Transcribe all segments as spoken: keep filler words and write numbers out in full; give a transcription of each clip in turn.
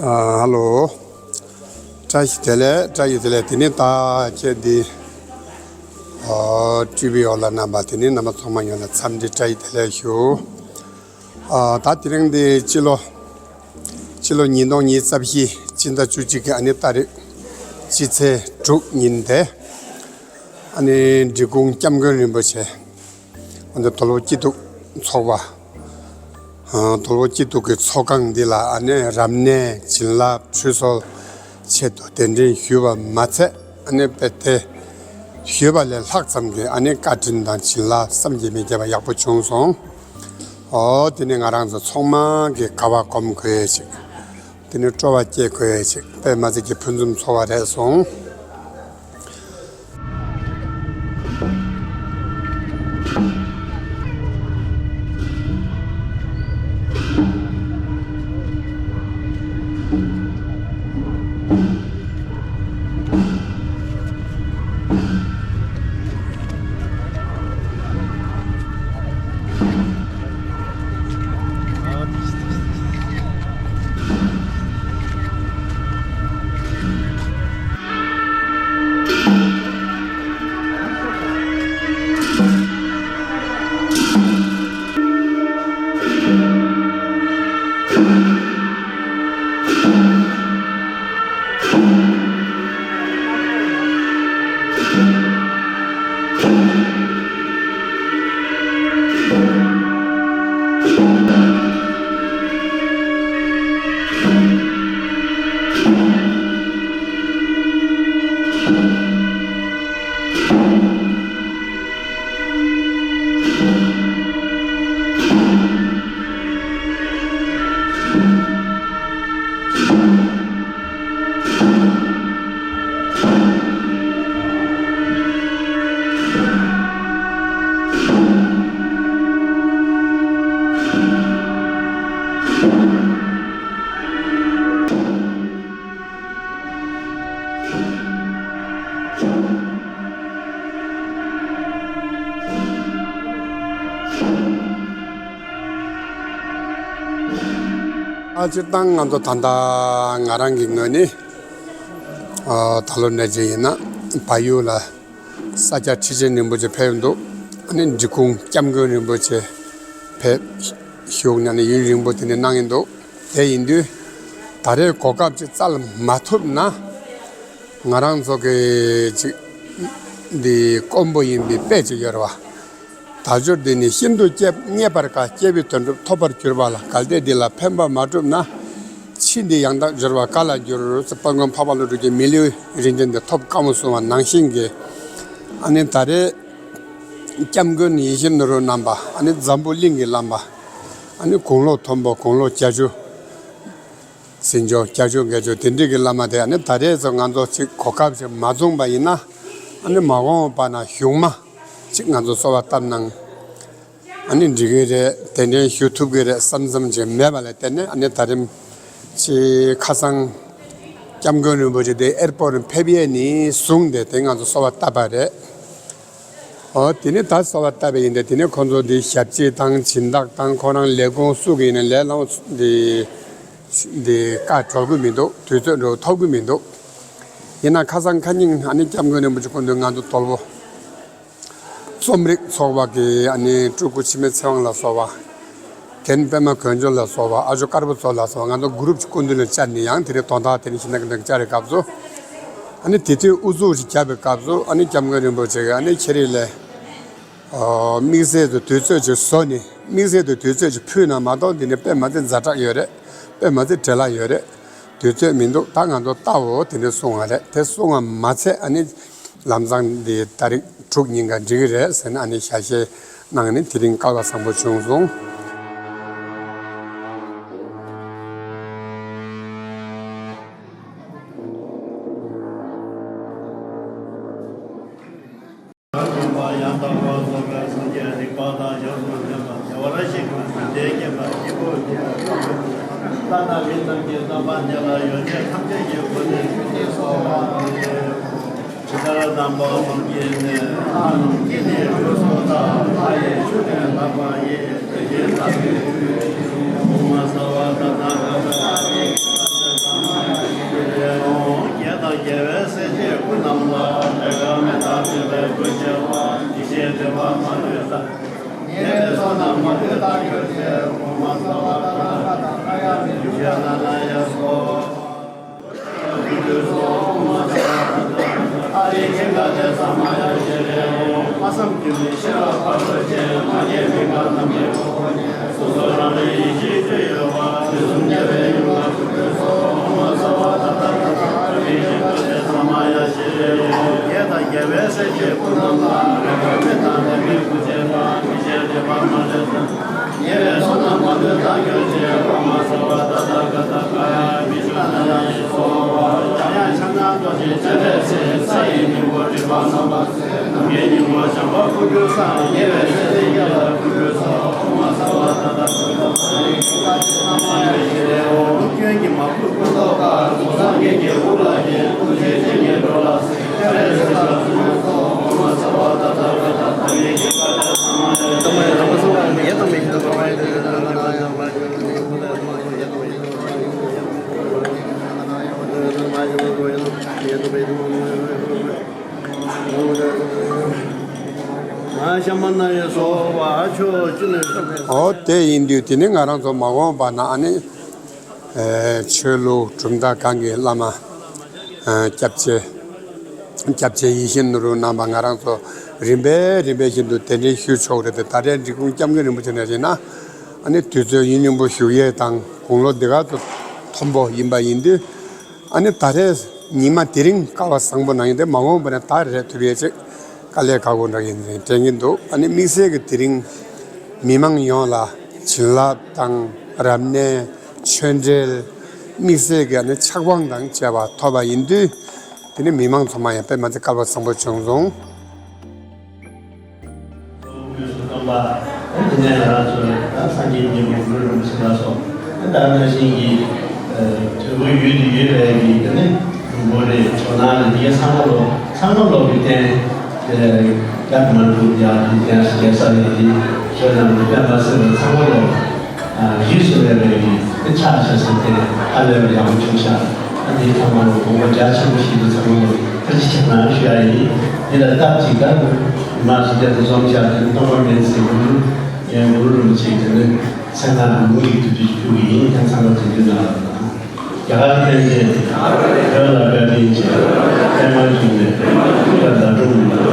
ཨ་ཧ་ལོ། བཀྲ་ཤིས་བདེ་ལེགས། བཀྲ་ཤིས་བདེ་ལེགས། དེ་ནས་ད་ཁྱེད་འདི་ཨ་ཊི་ཝི་འོག་ལ་རྣམ་པ་དེ་ནས་རྣམ་པ་ཚང་མ་ཡོངས་ལ་འཚམས་འདྲི་བཀྲ་ཤིས་བདེ་ལེགས་ཞུ། ཨ་ད་དེ་རིང་འདི་སྤྱི་ལོ་སྤྱི་ལོ་ཉིས་སྟོང་ཉི་ཤུ་རྩ་བཞི་སྤྱི་ཟླ་བཅུ་གཅིག་གི་ཨ་ནི་ཏ་རིག་སྤྱི་ཚེས་དྲུག་ཉིན་ཏེ། ཨ་ནི་འབྲི་གུང་སྐྱབས་མགོན་རིན་པོ་ཆེ། ཨ་ནི་དོལ་པོ་སྐྱིད་སྡུག་ཚོགས་པ། ཨ་དོལ་པོ་སྐྱིད་སྡུག་གི་ཚོགས་ཁང་འདི་ལ་ཨ་ནི་རབ་གནས་བྱིན་རླབས་ཁྲུས་གསོལ་ཆེད་དུ་གདན་འདྲེན་ཞུས་པ་མ་ཚད། ཨ་ནི་དཔེ་དེ་ཞུས་པ་ལས་ལྷག་ཙམ་གྱི་ཨ་ནི་བཀའ་དྲིན་དང་བྱིན་རླབས་བསམ་གྱིས་མི་ཁྱབ་པ་ཡག་པོ་བྱུང་སོང་། ཨོ་དེ་ནི་ང་རང་ཚོ་ཚང་མ་གི་དགའ་བ་སྒོམ་དགོས་ཡས་ཅིག་དེ་ནི་སྤྲོ་བ་སྐྱེ་དགོས་ཡས་ཅིག་དཔེ་མ་ཚད་ཀྱི་ཕུན་སུམ་ཚོགས་པ་རེད་སོང་། ཨ་སྤྱིར་བཏང་ང་ཚོ་ད་ལྟ་ང་རང་གི་ངོས་ནས་ཨ་ད་ལོ་ནས་ཅིག་ཡིན་ན་བལ་ཡུལ་ལ་ས་སྐྱ་ཁྲི་ཆེན་རིན་པོ་ཆེ་ཕེབས་འདུག་ཨ་ནི་འབྲི་གུང་སྐྱབས་མགོན་རིན་པོ་ཆེ་ཕེབས་བཞུགས་ནས་ནི་ཡུན་རིང་པོ་དེ་ནས་གནང་གི་འདུག་དེ་ཡིན་དུས་ད་རེས་གོ་སྐབས་ཅིག་བཙལ་མ་ཐུབ་ན་ང་རང་ཚོ་གི་ཅིག་འདི་དཀོན་པོ་ཡིན་པའི་དཔེ་ཅིག་ཡོད་རེད་བ། དལ་འབྱོར་འདི་ནི་ཤིན་ཏུ་རྙེད་པར་དཀའ། སྐྱེ་བའི་དོན་སྒྲུབ་ཐོབ་པར་གྱུར་པ་ལ། གལ་ཏེ་འདི་ལ་ཕན་པ་མ་བསྒྲུབས་ན། ཕྱིས་འདི་ཡང་དག་འབྱོར་བ་ག་ལ་འགྱུར། དཔལ་མགོན་འཕགས་པ་ཀླུ་སྒྲུབ་ཀྱི་མི་ལུས་རིན་ཆེན་འདི་ཐོབ་དཀའ་མོ་གསུངས་པ་ནང་བཞིན་གྱི། ཨ་ནི་ད་རེས་སྐྱབས་མགོན་ཡིད་བཞིན་ནོར་བུ་རྣམ་པ་ཨ་ནི་འཛམ་བུ་གླིང་གི་བླ་མ་ཨ་ནི་དགུང་ལོ་མཐོན་པོ་དགུང་ལོ་བརྒྱད་ཅུ། ཟིན་ཆོག་བརྒྱད་ཅུ་བརྒྱད་ཅུ་དེ་འདྲའི་གི་བླ་མ་དེ་ཨ་ནི་ད་རེས་ཚོ་ང་ཚོ་ཅིག་གོ་སྐབས་ཅིག་མ་བྱུང་པ་ཡིན་ན་ཨ་ནི་མ་འོངས་པ་ན་གཞུག་མ་ཅིག་ང་ཚོ་གསོལ་བ་བཏབ་གནང་ཨ་ནི་འགྲིག་གི་རེད། གདན་འདྲེན་ཞུ་ཐུབ་གི་རེད་བསམ་བསམ་ཅིག་མེད་པ་ལ་བརྟེན་ནས་ཨ་ནི་ད་རིང་ཅིག་ཁ་སང་སྐྱབས་མགོན་རིན་པོ་ཆེ་དེ་ཨེར་པོར་ཕེབས་ཡས་ནས་བཟུང་སྟེ་དེ་ང་ཚོ་གསོལ་བ་བཏབ་པ་རེད། ཨོ་དེ་ནས་ད་གསོལ་བ་བཏབ་པ་ཡིན་ཏེ་དེ་ནས་ཁོང་ཚོ་འདི་ཞབས་ཕྱི་དང་སྦྱིན་བདག་དང་ཁོ་རང་ལས་ཁུངས་སུ་གི་ཡིན་ན་ལས་སློང་འདི་འདི་བཀའ་གྲོལ་གི་མི་འདུག་དུས་ཚོད་འགྲོ་ཐོབ་གི་མི་འདུག་ཡིན་ན་ཁ་སང་ཁ་ཉིན་ཨ་ནི་སྐྱབས་མགོན་རིན་པོ་ཆེ་སྐུ་མདུན་ང་ཚོ་དོལ་པོ་རྩོམ་རིག་ཚོགས་པ་གི་ཨ་ནི་སྤྲུལ་སྐུ་འཆི་མེད་ཚེ་དབང་ལ་སོགས་པ། རྒན་པད་མ་དཀོན་མཆོག་ལ་སོགས་པ་ཨ་ཇོ་དཀར་པོ་མཚོ་ལ་སོགས་པ་ང་ཚོ་གུ་རུབ་ཀྱི་སྐུ་མདུན་ལ་བཅར་ནས་ཡང་དེ་རིང་དོན་དག་དེ་ནི་ཤིན་ཏུ་གི་བཅར་བའི་སྐབས་སུ། ཨ་ནི་དེ་དུས་དབུ་འཛུགས་ཤིག་བརྒྱབ་པའི་སྐབས་སུ་ཨ་ནི་སྐྱབས་མགོན་རིན་པོ་ཆེ་གིས་ཨ་ནི་ཁྱེད་རིགས་ལས་དམིགས་བསལ་དུ་དུས་ཚོད་ཅིག་བཟོ་ནས་དམིགས་བསལ་དུ་དུས་ཚོད་ཅིག་ཕུལ་ན་མ་གཏོགས་འདི་ནི་དཔེ་མ་ཚད་ཛ་དྲག་ཡོད་རེད། དཔེ་མ་ཚད་བྲེལ་བ་ཡོད་རེད། དུས་ཚོད་མི་འདུག་ད་ང་ཚོ་ལྟའོ་དེ་འདྲ་གསུང་བ་རེད། དེ་གསུང་བ་མ་ཚད་ཨ་ནི་ལམ་སང་འདི་ཏ་རིག་དྲུག་ཉིན་ཀ་འགྲིག་གི་རེད་ཟེར་ནས་ཨ་ནི་ཞལ་བཞེས་གནང་ནས་དེ་རིང་སྐལ་བ་བཟང་པོ་བྱུང་སོང་། ཡང་དག་པར་རྫོགས་པའི་སངས་རྒྱས་རིག་པ་དང་ཡོངས་སུ་ལྡན་པ་བདེ་བར་གཤེགས་པའི་སངས་རྒྱས་བསྐྱེད་པ་སྐྱེས་བུ་དེ་ལ་ཕྱག་འཚལ་ལོ། ལྷ་དང་མི་རྣམས་ཀྱི་བསམ་པ་དེ་ལ་ཡོན་ཏན་ཐམས་ཅད་ཀྱི་སྒོ་ནས་ཆོས་ཀྱི་གསོལ་བ་འདེབས། ཇི་ལྟར་དམ་པ་གསུམ་གྱི་གནས། ལྷ་རྣམས་ཀྱི་ནི་དྲོད་སོགས་དག་ལྷ་ཡི་ཆོས་ནི་དག་པ་ཡི། དེ་བཞིན་ལྷ་ཚོགས་ཀྱི་ཆོས་ནི་ཕུང་པོ་གསལ་བ་ལྟར་དག་པ་ཡི། ཨོ་དེ་ཡིན་དུས་དེ་ནི་ང་རང་ཚོ་མ་འོངས་པ་ན་ཨ་ནི་ཆོས་ལུགས་གྲུབ་མཐའ་གང་གི་བླ་མ་སྐྱབས་རྗེ་སྐྱབས་རྗེ་ཡིད་བཞིན་ནོར་བུ་རྣམ་པ་ང་རང་ཚོ་རིམ་པས་རིམ་པས་བཞིན་དུ་གདན་འདྲེན་ཞུ་ཆོག་རེད་དེ། ད་རེས་འབྲི་གུང་སྐྱབས་མགོན་རིན་པོ་ཆེ་ནས་ཡིན་ན་ཨ་ནི་དུས་ཚོད་ཡུན་རིང་པོ་བཞུགས་ཡས་དང་དགུང་ལོ་འདི་ག་ཚོད་མཐོན་པོ་ཡིན་པ་ཡིན་དུས། ཨ་ནི་ད་རེས་ཉི་མ་དེ་རིང་སྐལ་བ་བཟང་པོ་གནང་ཡིན་ཏེ། མ་འོངས་པ་ན་ད་རེས་ཐུབ་ཡས་ཅིག་དཀའ་ལས་ཁག་པོ་འདྲ་ཡིན་དྲན་གྱིན་འདུག་ཨ་ནི་དམིགས་བསལ་གྱི་དེ་རིང་མི་མང་ཡོངས་ལ་བྱིན་རླབས་དང་རབ་གནས་ཆོས་འབྲེལ་དམིགས་བསལ་གྱི་ཨ་ནི་ཆགས་སྤང་དང་བཅས་པ་ཐོབ་པ་ཡིན་དུས། དེ་ནི་མི་མང་ཚང་མ་ཡང་དཔེ་མ་ཚད་སྐལ་བ་བཟང་པོ་བྱུང་སོང་། དངོས་སུ་སྟོན་པ། དེ་ནས་ང་རང་ཚོ་ད་སངས་རྒྱས་མཉན་པའི་གུ་རུ་རིན་པོ་ཆེ་ལ་སོགས། ད་ག་ནང་བཞིན་གྱི་དུས་འཁོར་ཡུལ་དུ་ཡོད་པའི་གི་དེ་ནས་གྲུབ་པ་རེད། ཇོ་ནང་ལ་འདི་གའི་ཚང་མ་ལོ་ཚང་མ་ལོ་གི་རྟེན་སྐྱབས་མ་འགྲུབ་ཡག་གི་རྟེན་རྒྱལ་ས་རེད། དེ་ཆོས་རྣམས་ཀྱི་དཔལ་མ་སྲིད་པ་ཚང་མ་ལོ། རིས་སུ་མེད་པའི་དེ་ཕྱག་བྱས་ཟིན་ཏེ་ཧ་ལས་པའི་ཡག་པོ་བྱུང་ཤག་ཨ་ནི་ཚང་མ་ལ་དགོངས་པ་རྒྱ་ཆེན་པོ་ཞིག་ཏུ་ཚང་མ་ལ་ཐུགས་རྗེ་ཆེ་གནང་ཞུ་ཡ་ཡིན། འདི་ལ་སྟབས་ཅིག་ད་མ་སུ་རྒྱ་དུ་འཛོམས་ཤག་དེ་སྟོང་པ་མེད་ཟེར་གི་འདུག་ཡང་གུ་རུ་རིན་པོ་ཆེ་དེ་ནི་མཚན་ནང་མུ་ཡིག་ཏུ་དུ་ཞུ་གི་ཡིན། ཡང་ཚང་མ་དེ་འདུག་ན། རྒྱ་གར་ལྷན་རྒྱས་བོད་ལ་དགའ་སྟོན་བྱས། པདྨ་འབྱུང་གནས་ཀུན་ལ་ཟླ་གྲོགས་མི་ལ་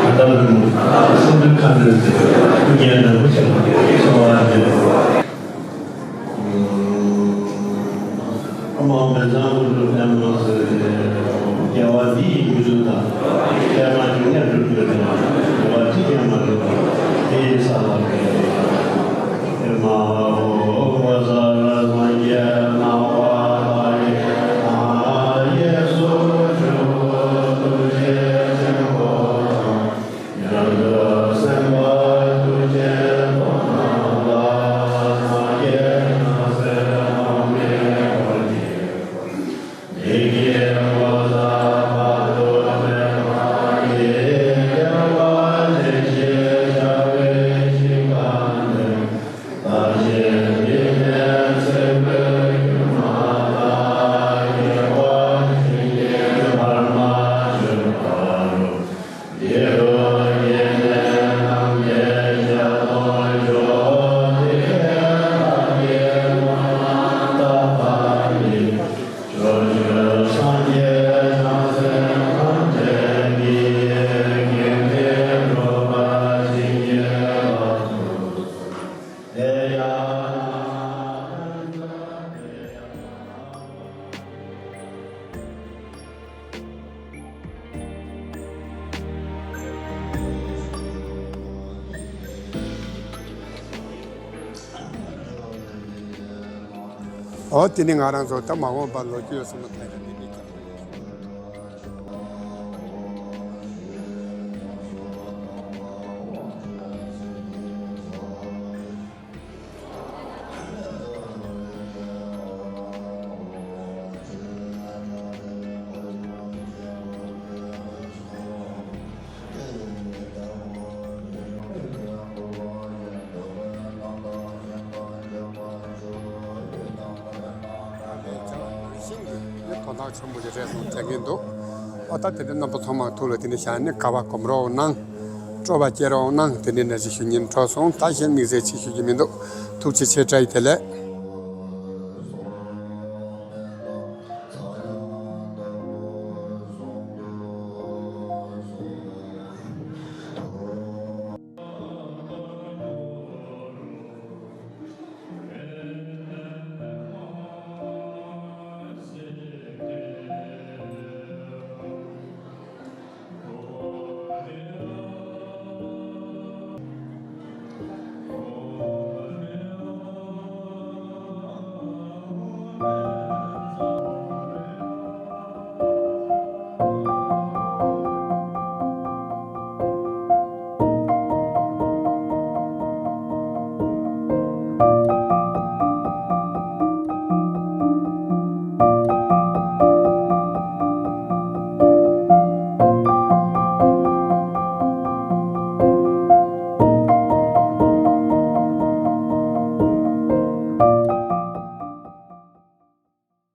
ད་ལྟ་ལུས་ངུ་སེམས་འདུལ་ཁ་འདོན་ཟེར་སྐུ་ཉལ་ནག་པོ་ཆགས་པ་གསོལ་བ་འདེབས། ཨ་མ་བན་ཚང་གུ་རུ་པདྨ་ཟེར། རྒྱལ་བ་འདི་ཡི་མྱུར་དུ་བདག་པདྨ་འབྱུང་གནས་འགྲུབ་གྱུར་ཅིག་དགེ་བ་གཅིག་ཀྱང་མ་འགྲུབ་པར་དེ་ཡི་ས་ལ་བསྐྱལ། ཨོ་དེ་ནི་ང་རང་ཚོ་ད་མ་འོངས་པ་ལོ་རྒྱུས་བསམ་བློ་བཏང་ཡ་དེ་འདྲ་ཅིག་ཤིང་གི་དོན་དག་ཆེན་པོ་ཞིག་རེད་བསམ་དྲན་གྱི་འདུག་ཨ་ད་དེ་འདྲ་རྣམ་པ་ཚང་མ་ཐུགས་ལ་དེ་འདྲ་བཞག་ནས་དགའ་བ་སྒོམ་རོགས་གནང་། སྤྲོ་བ་སྐྱེ་རོགས་གནང་། དེ་འདྲའི་ནས་ཅིག་ཞུ་སྙིང་བྲོ་སོང་། ད་གཞན་དམིགས་བསལ་ཅིག་ཞུ་རྒྱུ་མི་འདུག་ཐུགས་རྗེ་ཆེ། བཀྲ་ཤིས་བདེ་ལེགས།